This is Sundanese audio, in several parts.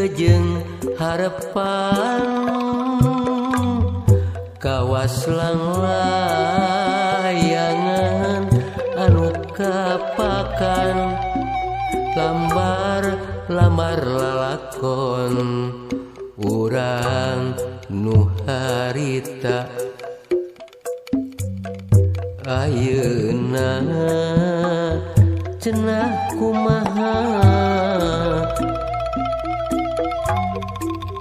Rejeng harapan kawas langlayangan anu kapakan lambar-lambar lalakon urang nu harita ayeuna cenah kumaha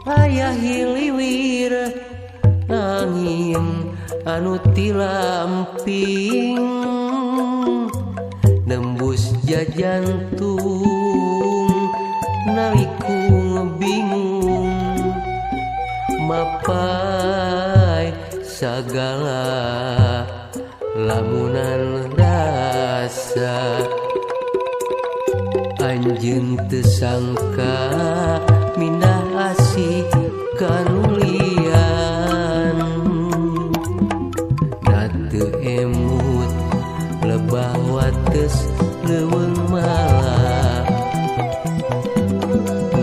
aya hiliwir angin anu tilamping nembus jajantung nalikung bingung mapai sagala lamunan rasa anjeun teu sangka mindah asih kanulian na teu emut lebah wates leuweung mala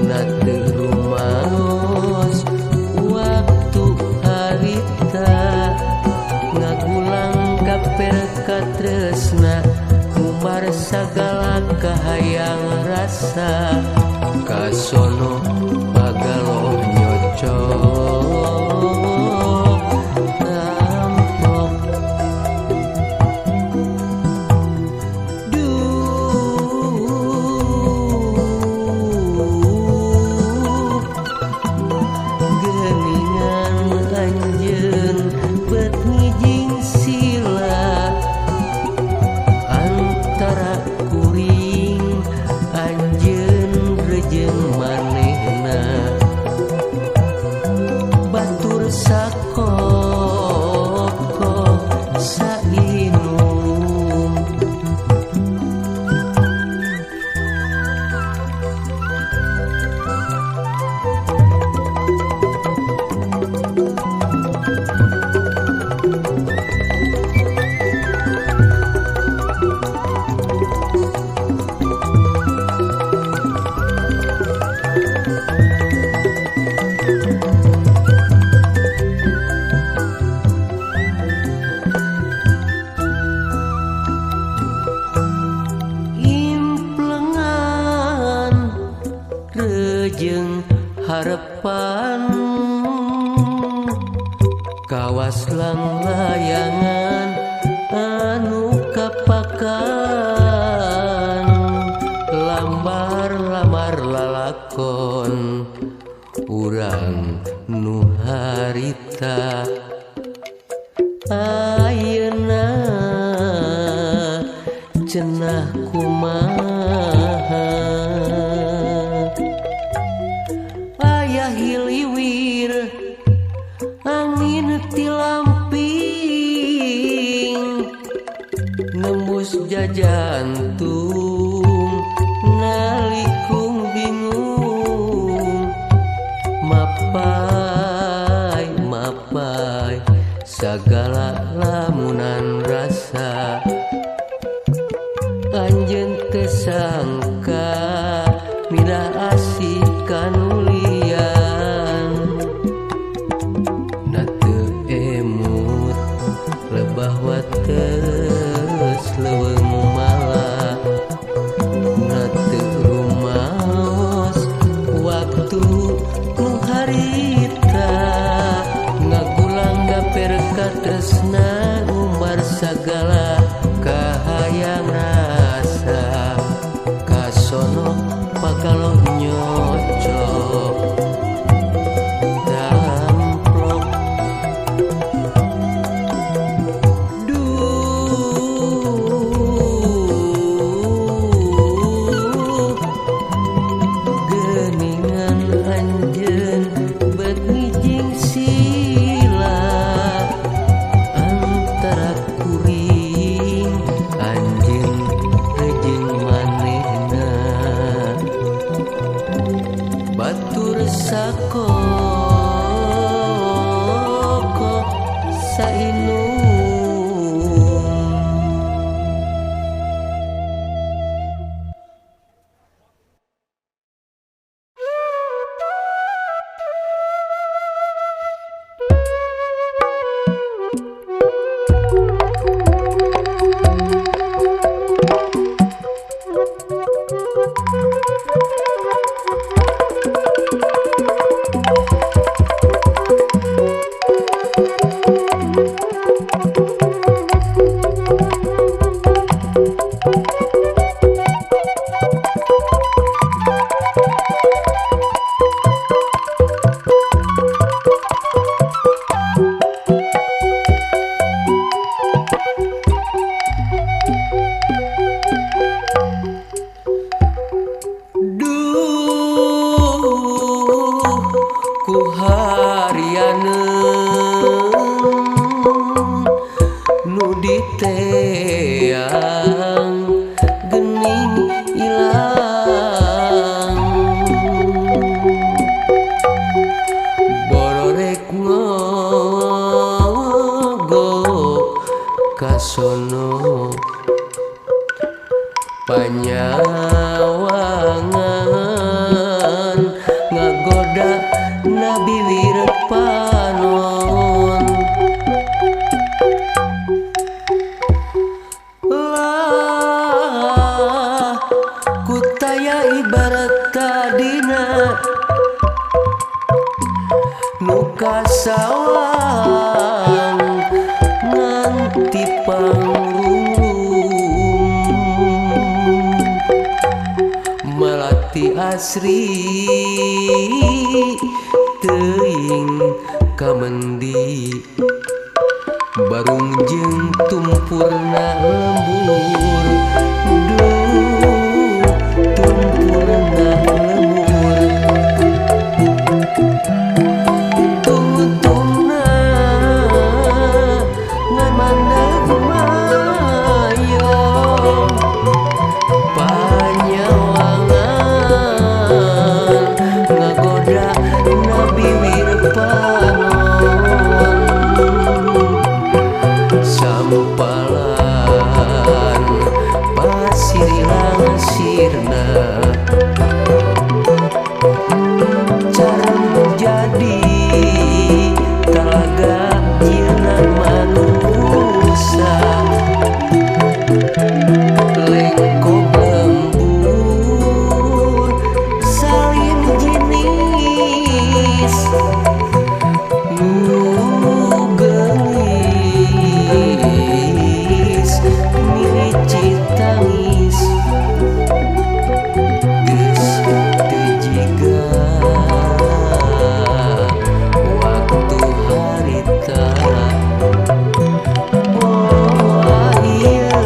na teu rumaos waktu harita ngagulang kaper katresna ngumbar sagala kahayang rasa kasono pagaloh nyocok tamplok duh geuningan anjeun bet ngijing sila antara kuring anjeun rejeng manehna batur sakoko sainum. Implengan rejeng harapan kawas langlayangan anu kapakan lambar-lambar lalakon urang nu harita ayeuna cenah kumaha aya hiliwir angin tilamping nembus jajantung nalikung bingung mapai mapai sagala lamunan rasa anjeun teu sangka minah asih kanulian na teu emut lebah wates leuweung mala na teu rumaos waktu nu harita ngagulang gaper katresna umbar sagala kahayang rasa kasono pagaloh nyocok tamplok duh geuningan anjeun bet ngijing sila antara kuring anjeun rejeng manehna batur sakoko sainum. Ku harianeun nu diteang geuning ilang. Bororek ngogo kasono panyawangan ngagoda Nabi Wirpanon. Lah kutaya ibarat tadina nu kasawang nganti pangrungrum. Malati asri teuing kamendi barung jeung tumpurna lembur. Duh tumpurna lembur tungtungna ngan mandeg mayong panyawangan ngagoda Nabi Wirpanon. Sampalan pasir ilang sirna carang jadi talaga jieunan manusa. Lengkop lembur salin jinis nu geulis micit tangis geus teu jiga waktu harita. Oh ieu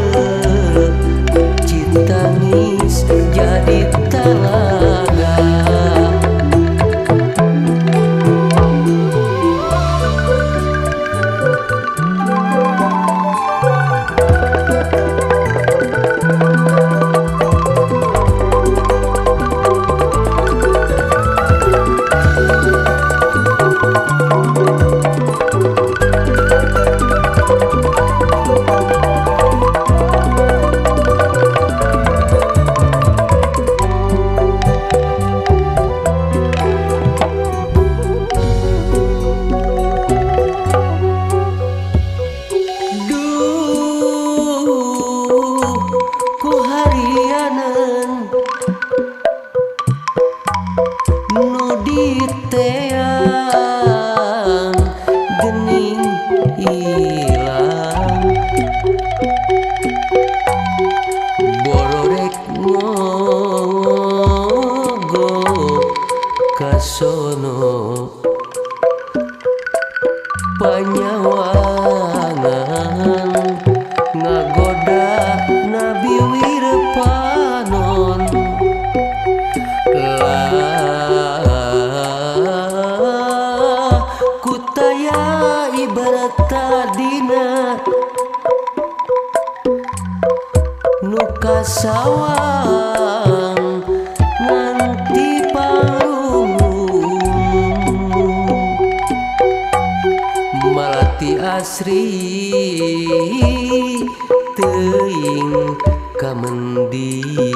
Citangis jadi talaga. Ku harianeun nu diteang geuning ilang. Bororek ngogo kasono panyawangan ngagoda Nabi Wirpanon. Lah kutaya ibarat tadina nu kasawang nganti pangrungrum. Malati asri teuing kamendi